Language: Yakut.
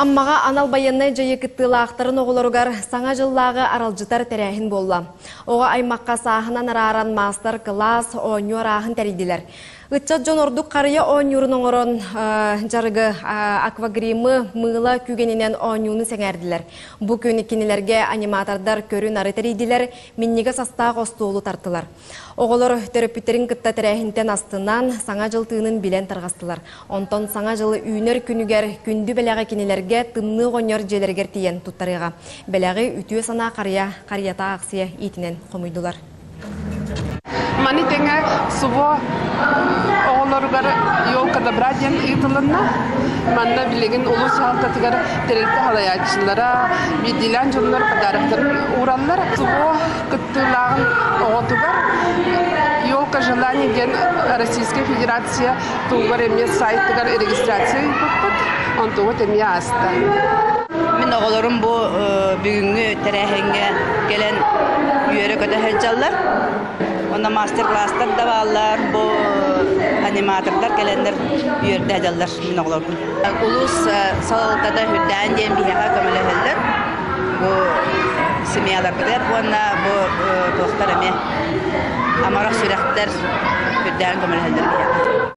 Аммаҕа анал байыаннай дьайыы кыттыылаахтарын оҕолоругар Саҥа дьыллааҕы аралдьытар тэрээһин буолла. Оҕо аймахха сааһынан арааран маастар-кылаас, оонньуу арааһын тэрийдилэр. Ыччат дьон ордук харыйа оонньуурун оҥорон дьарыгы, аквагримы, мыыла күүгэнинэн оонньууну сэҥээрдилэр. Бу күн кинилэргэ аниматордар көрү-нары тэрийдилэр, минньигэс астаах остуолу тартылар. Оҕолор төрөппүттэрин кытта тэрээһинтэн астынан, Саҥа дьыл тыынын билэн тарҕастылар. Онтон Саҥа дьыл үүнэр күнүгэр күндү бэлэҕи кинилэргэ Тымныы оҕонньор дьиэлэригэр тиийэн туттарыаҕа. Бэлэҕи үтүө санаа харыйа харыйата аахсыйа иитинэн хомуйдулар. Маны тэҥэ СВО оҕолоругар «Елка добра» диэн ыытылынна. Манна билигин улуус дьаһалтатыгар тэрилтэ салайааччылара, биирдиилээн дьоннор подароктарын уураллар. СВО кыттыылааҕын оҕотугар «Елка желаний» диэн Российскай Федерация туһугар эмиэ сайтыгар регистрация ыыппыппыт. Онтубут эмиэ ааста. Мин оҕолорум бу бүгүҥҥү тэрээһиҥҥэ кэлэн үөрэ-көтө сылдьаллар. Онно мастер-класстар да бааллар, бу аниматордар кэлэннэр үөрдэ сылдьаллар мин оҕолорбун. Улуус салалтата үрдээн диэн биһиэхэ көмөлөһөллөр. Бу семьяларбытыгар уонна бу туохтар эмиэ амарах сүрэхтэр үрдээн көмөлөһөллөр биһиэхэ.